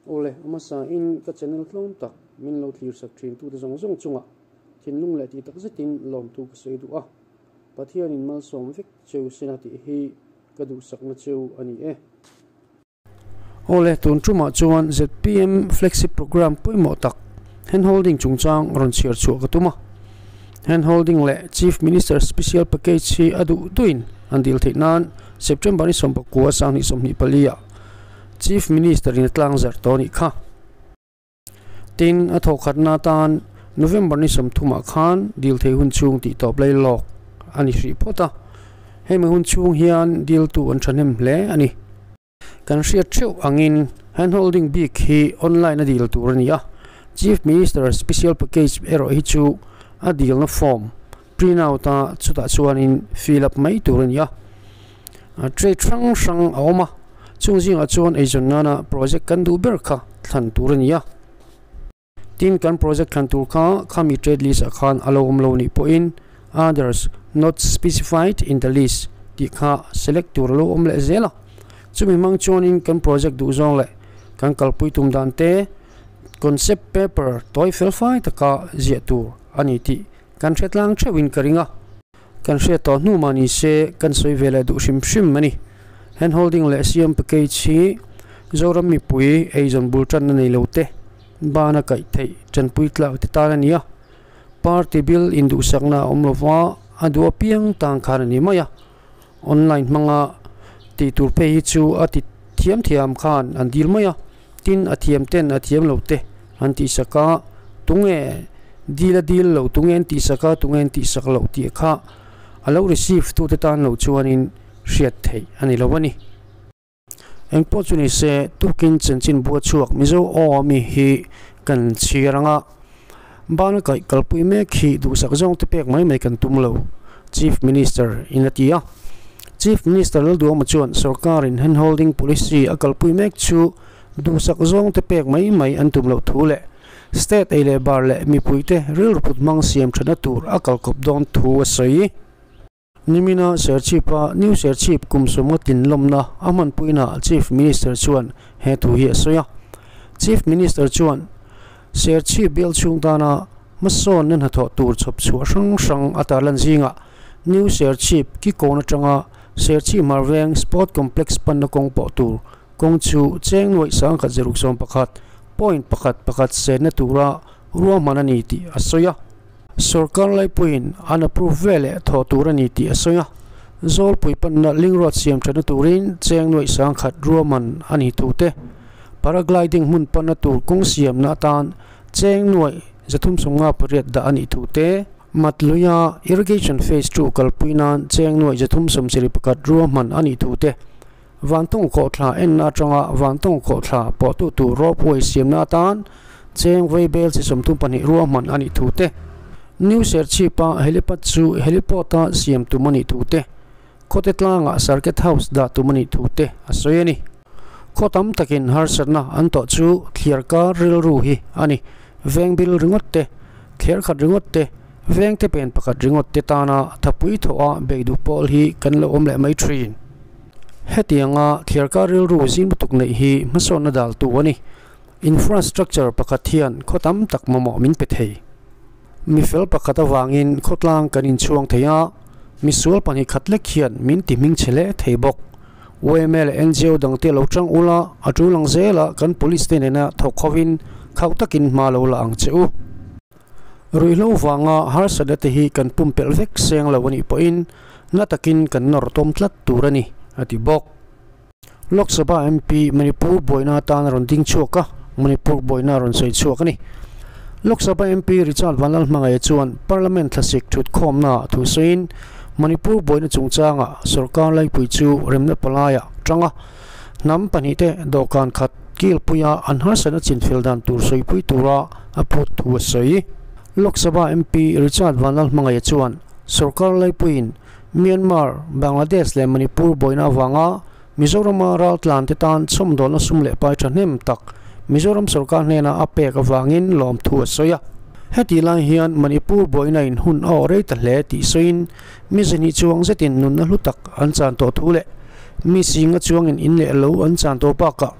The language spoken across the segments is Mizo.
Awle, a hmasa in ka channel tlawm tak min lo thlir sak thin tute zawng zawng chungah thinlung leh tih tak zetin lawmtu ka sawi duh a, Pathianin malsawm vek cheu sena tih hi ka duhsakna cheu a ni e. Awle, tun tumah chuan zpm Flexi Programme pawimawh tak Hand Holding chungchang rawn chhiar chhuah ka tum a. Hand Holding leh Chief Minister Special Package hi a duh duhin an dil theih nan September ni 19 2024 ah Chief Minister in a tlangzarh tawh a nih kha. Tin, a thawhkhatna atan November ni 30 ah khan dil theih hun chhung tih tawp lei lawk a ni hrih phawt a. Hemi hun chhung hian diltu an thahnem hle a ni. Kan hriat theuh angin handholding bik hi online a dil tur a ni a, Chief Minister Special Package erawh hi chu a dilna form print out a chutah chuanin fill up mai tur a ni a. Trade hrang hrang a awm a, chung zingah chuan eizawn nana project kan duh ber kha thlan tur a ni a. Tin, kan project thlan tur kha khami trade list ah khan a lo awm lo nih pawhin others not specified in the list tih kha select tur a lo awm leh zel a. Chumi hmang chuanin kan project duh zawng leh kan kalpui tum dan te concept paper tawi fel fai taka ziah tur a ni tih kan hre tlang theuhin ka ring a. Kan hriat tawh hnu mah ni se kan sawi ve leh duh hrim hrim a ni. Hand holding leh siam package hi Zoram mipui eizawn bul tanna nei lo te bana kaih theih tanpui tlak te tan a ni a. Party bill induhsakna a awm lova a duh apiang tang khan a ni mai a. Online hmanga tih tur phei hi chu a ti thiam thiam khan an dil mai a. Tin, a thiam ten a thiam lo te an tihsak a, tunge dil a dil lo, tunge an tihsak a, tunge an tihsak loh tih kha a lo receive tute tan lo chuanin hriat theih a ni lo a ni. Engpawh chu ni se, tukin chanchin bua chhuak Mizo aw ami hi kan chhiar ang a, bana kaih kalpui mek hi duhsak zawng te pek mai mai kan tum lo, Chief Minister in a ti a. Chief Minister Lalduhawma chuan sorkarin handholding policy a kalpui mek chu duhsak zawng te pek mai mai an tum loh thu leh state ei leh bar leh mipuite rilru put hmang siam thana tur a kalkawp dawn thu a sawi. Nimina Serchhip-a New Serchhip kum sawmnga tlinlawmna a hmanpuinaah Chief Minister chuan he thu hi a sawi a. Chief Minister chuan Serchhip bial chhung tana hmasawnna hnathawh tur chhawp chhuah hrang hrang a tarlan zingah New Serchhip Kikawn atanga Serchhip Hmarveng Sport Complex panna kawng pawh tur kawng chu cheng nuaih sangkhat ziruk 11 point pakhat pakhat senna tura ruahman a ni tih a sawi a. Sorkar laipuiin an approve veleh thawh tur a ni tih a sawi a. Zawlpui panna link road siam thatna turin cheng nuaih sangkhat ruahman a ni thu te, paragliding hmun panna tur kawng siamna atan cheng nuaih 358 dah a nih thu te, Matluia irrigation phase 2 kalpui nan cheng nuaih 371 ruahman a nih thu te, Vantawng khawhthla enna atanga Vantawng khawhthla pawhtu tur ropeway siamna atan cheng vaibel chi 32 ruahman a nih thu te, New Serchhip-a helipad chu heliport-a siam tum a nih thu te, Khawte tlangah Circuit House dah tum a nih thu te a sawi a ni. Khaw tam takin harsatna an tawh chu thliar kar rilru hi a ni. Veng bil ringawt te, thliar khat ringawt te, veng te pen pakhat ringawt te tana thapui thawha bei duh pawl hi kan lo awm leh mai thin. Hetianga thliar kar rilru zing lutuk neih hi hmasawnna daltu a ni. Infrastructure pakhat hian khaw tam tak mamawh min pe thei. Mifel pakhat avangin khawtlang kan inchhuang thei a, misual pahnih khat lek hian min ti hming chhe hle thei bawk. Yma leh NGO dangte lo tang ula, a tul ang zela kan police te nena thawk hovin khauh takin hma lo la ang che u. Ruihhlo vanga harsatna te hi kan pumpelh vek seng lo a nih pawhin na takin kan nawr tawm tlat tur a ni, a ti bawk. Lok Sabha MP Manipur buaina atan a rawn ding chhuak a, Manipur buaina a rawn sawi chhuak a ni. Lok Sabha MP Richard Vanlalhmangaia chuan Parliament thlasik thutkhawmnaah thu sawiin Manipur buaina chungchangah sorkar laipui chu remna palaiah tang a, hnam pahnihte dawhkan khat kilpuia an harsatna chinfel dan tur sawipui tura a phut thu a sawi. Lok Sabha MP Richard Vanlalhmangaia chuan sorkar laipuiin Myanmar, Bangladesh leh Manipur buaina avanga Mizorama raltlan te tan chhawmdawlna sum leh pai thahnem tak Mizoram sorkar hnena a pek avangin lawmthu a sawi a. Heti lai hian Manipur buaina in hun a awh rei ta hle tih sawiin mi zahnih chuang zetin nunna hlu tak an chan tawh thu leh mi singa chuangin in leh lo an chan tawh bakah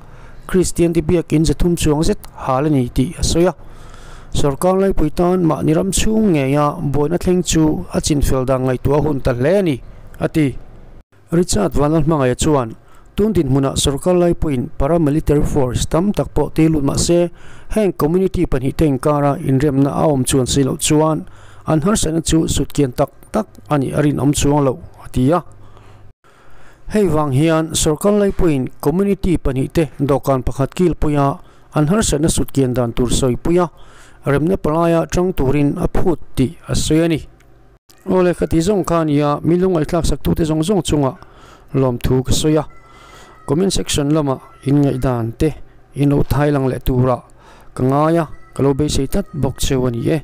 Kristian te biakin 300 chuang zet hal a ni tih a sawi a. Sorkar laipui tan mahni ram chhung ngeia buaina thleng chu a chinfel dan ngaihtuah a hun ta hle a ni, a ti. Richard Vanlalhmangaia chuan, Tun dinhmunah sorkar laipuiin paramilitary force tam tak pawh ti lut mah se, heng community pahnihte inkara inremna a awm chuan si loh chuan an harsatna chu sutkian tak tak a nih a rinawm chuang lo, a ti a. Hei vang hian sorkar laipuiin community pahnihte dawhkan pakhat kilpuia an harsatna sutkian dan tur sawipuia remna palaia tang turin a phut tih a sawi a ni. Aw le, ka ti zawng kha a nia, mi lungaithlak saktute zawng zawng chungah lawmthu ka sawi a, comment section lamah inngaihdan te in lo thai lang leh turah ka ngai a, ka lo beisei tlat bawk cheu a ni e.